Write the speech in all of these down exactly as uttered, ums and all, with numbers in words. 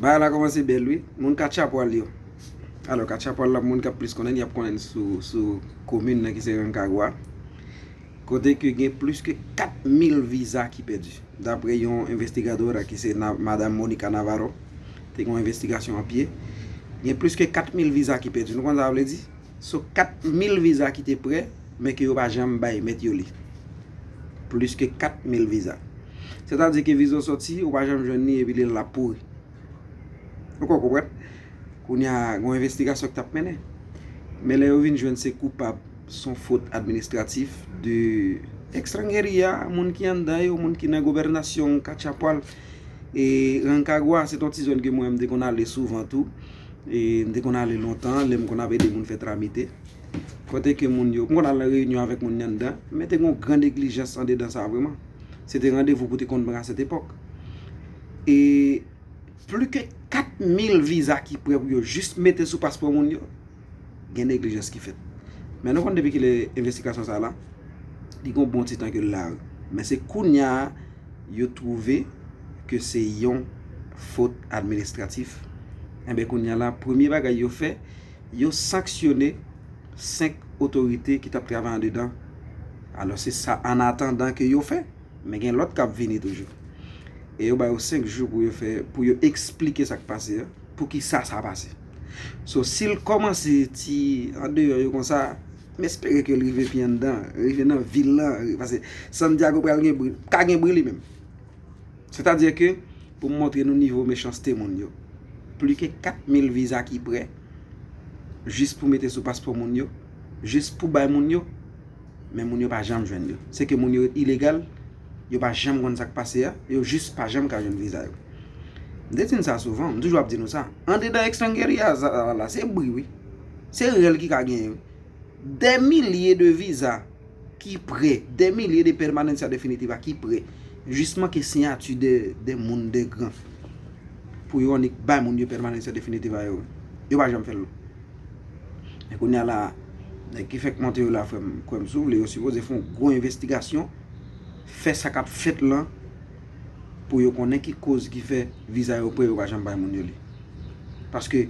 Bagay la kòmanse bèl wi. Moun Katchapwal yo. Alò, Katchapwal la, moun k ap plis konnen, y ap konnen sou, sou komin nan ki se Rancagua. Kote ke gen plis ke kat mil viza ki pèdi. Dapre yon envestigadora ki se na, Madam Monica Navarro, te gen yon envestigasyon an pye. Gen plis ke kat mil viza ki pèdi. Nou konn sa vle di? Sou kat mil viza ki te prè, men ke yo pa janm bay mèt yo li. Plis ke kat mil viza. Sètadi ke viza w sòti, ou pa janm jwenn li, epi li la pouri. Ou konn konprann? Kounye a, gon envestigasyon ki t ap mennen. Men lè yo vin jwenn se koupab, se yon fot administratif de ekstrangeria, moun ki anndan yo, moun ki nan gobènasyon Katchapwal. E Rancagua, se t yon ti zòn ke mwen, m te konn ale souvan tou. E m te konn ale lontan, lè m konn ap ede moun fè tramite. Kote ke moun yo, m konn al nan reyinyon avèk moun anndan, men te gen yon gran neglijans andedan sa vrèman. Se te randevou pou te konn pran a sèt epòk. E plis ke kat mil viza ki prè pou yo jis mete sou paspò moun yo, gen neglijans ki fèt. Men nou konn depi kilè envestigasyon sa la, li gen yon bon ti tan ke l la wi. Men se kounye a yo twouve ke se yon fot administratif. Enben kounye a la, premye bagay yo fè, yo sanksyone senk otorite ki t ap travay andedan. Alò se sa an atandan ke yo fè, men gen lòt k ap vini toujou. E yo ba yo senk jou pou yo fè, pou yo eksplike sa k pase a, poukisa sa pase. So, si l kòmanse ti andeyò yo konsa, m espere ke l rive pi anndan, rive nan vil lan, paske Santiago pral gen bri, ka gen bri li menm. Sètadi ke, pou m montre nou nivo mechanste moun yo, plis ke kat mil viza ki prè, jis pou mete sou paspò moun yo, jis pou bay moun yo, men moun yo pa janm jwenn yo. Se ke moun yo ilegal, yo pa janm konn sa k pase a, yo jis pa janm ka jwenn viza yo. M te di n sa souvan, m toujou ap di nou sa. Andedan ekstrangeria la, se bri wi. Se rèl ki ka genyen wi. Dè milye de viza ki prè, dè milye de permanencia definitiva ki prè, jis manke siyati de, de moun de gran pou yo annik bay moun yo permanencia definitiva yo. Yo pa janm fè l non. Men kounye a la, nèg ki fèk monte yo la, frè m, kwè m si w vle, yo sipoze fè yon gwo envestigasyon, fè sa k ap fèt lan, pou yo konnen ki koz ki fè viza yo prè, yo pa janm bay moun yo li. Paske,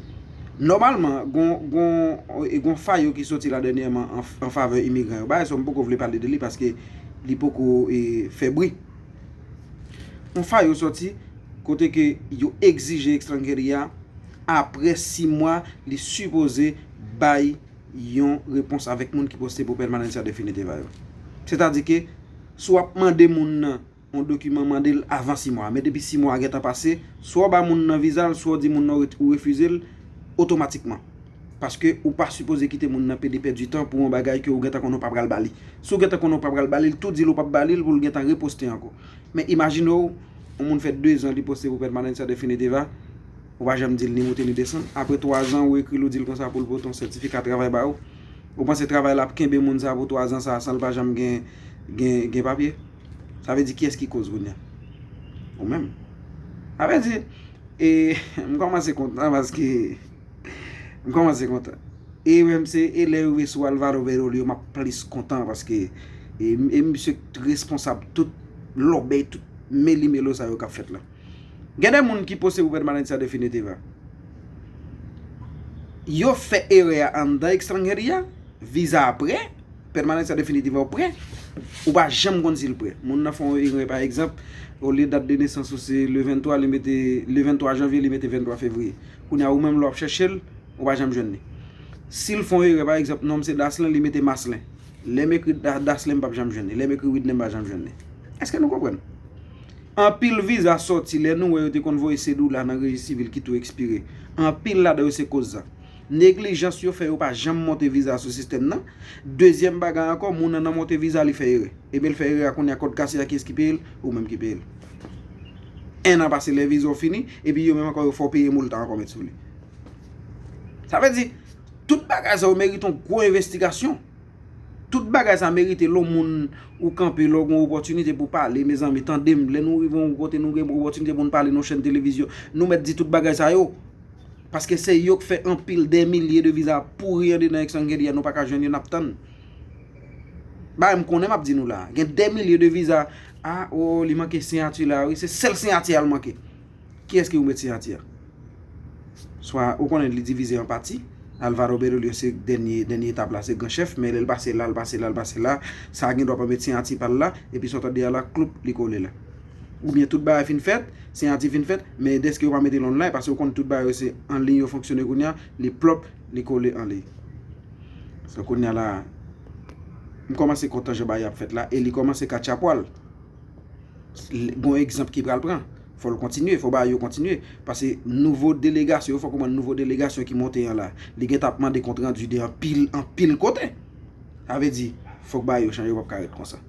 nòmalman, gon, gon, e gon fayo ki soti la dènyèman an, an favè imigran yo. Bagay sa, m poko vle pale de li paske li poko, e, fè bri. Yon fayo soti kote ke yo egzije ekstrangeria, apre sis mwa, li sipoze bay yon repons avèk moun ki poste pou permanencia definitiva yo. Sètadi ke, si w ap mande moun nan yon dokiman, mande l avan sis mwa. Men depi sis mwa a gentan pase, swa w ba moun nan viza l, swa w di moun nan ou refize l otomatikman. Paske ou pa sipoze kite moun nan pede pèdi tan pou yon bagay ke ou gentan konnen w pa pral ba li. Si w gentan konnen w pa pral ba li, l tou di l ou p ap ba li l pou l gentan reposte ankò. Men imajine w, yon moun fè dezan li poste pou permanencia definitiva, ou pa janm di l ni monte ni desann. Apre twazan, ou ekri l, ou di l konsa pou l pote yon sètifika travay ba ou. Ou panse travay la ap kenbe moun sa pou twazan sa san l pa janm gen, gen, gen papye? Sa vle di kiyès ki koz kounye a? Ou menm. Sa vle di, e, m kòmanse kontan paske, m kòmanse kontan. E menm se, e lè yo rive sou Alvaro Berroa yo, m ap plis kontan paske, e, e misye responsab tout lòbèy, tout meli melo sa yo k ap fèt la. Gen de moun ki poste pou permanencia definitiva. Yo fè erè a anndan ekstrangeria, viza a prè, permanencia definitiva ou prè, ou pa janm konn si l prè. Moun nan fè yon erè, pa egzanp, olye dat de nesans ou se le venntwa, li mete, le venntwa janvye, li mete venntwa fevriye. Kounye a ou menm lè w ap chèche l, ou pa janm jwenn li. Si l fè yon erè, pa egzanp, non m se Daslin, li mete Maslin. Lè m ekri Da-, Daslin, m p ap janm jwenn li. Lè m ekri Widnen, m pa janm jwenn li. Èske nou konprann? Anpil viza sòti lè nou wè yo te konn voye sedoula nan rejis sivil ki tou ekspire. Anpil ladan yo se koz sa. Neglijans yo fè yo pa janm monte viza sou sistèm nan. Dezyèm bagay ankò, moun nan nan monte viza li fè erè. Ebyen l fè erè a kounye a kòd kase a kiyès ki peye l? Ou menm ki peye l. En an pase lè viza w fini, epi yo menm ankò yo fè w peye moulta ankò met sou li. Sa vle di, tout bagay sa yo merite yon gwo envestigasyon. Tout bagay sa merite lè yon moun ou kanpe, lè w gen yon opòtinite pou pale, mezanmi, tande m, lè nou rive yon kote nou gen opòtinite pou n pale nan yon chèn televizyon, nou mèt di tout bagay sa yo. Paske se yo k fè anpil dè milye de viza pouri andedan ekstrangeria, nou pa ka jwenn yo, n ap tann. Bagay m konnen m ap di nou la. Gen dè milye de viza, a, o, li manke siyati la, wi, se sèl siyati a l manke. Kiyès ki pou met siyati a? Swa, ou konnen li divize an pati. Alvaro Berroglio se dènye, dènye etap la, se gran chèf, men lè l pase la, l pase la, l pase la, sa gen dwa pa met siyati pa l la, epi sa w tande a la, kloup, li kole la. Oubyen tout bagay fin fèt, siyati fin fèt, men dèske yo pa mete l online, paske ou konn tout bagay yo se an liy yo fonksyone kounye a, li plòp, li kole an liy. So kounye a la, m kòmanse kontan jan bagay ap fèt la, e li kòmanse katchapwal. L-, gon egzanp ki pral pran. Fò l kontinye, fò bagay yo kontinye. Paske nouvo delegasyon, yo fò konprann nouvo delegasyon ki monte an la. Li gentan ap mande kont randi de anpil, anpil kote. Sa vle di, fòk bagay yo chanje, yo p ap ka ret konsa.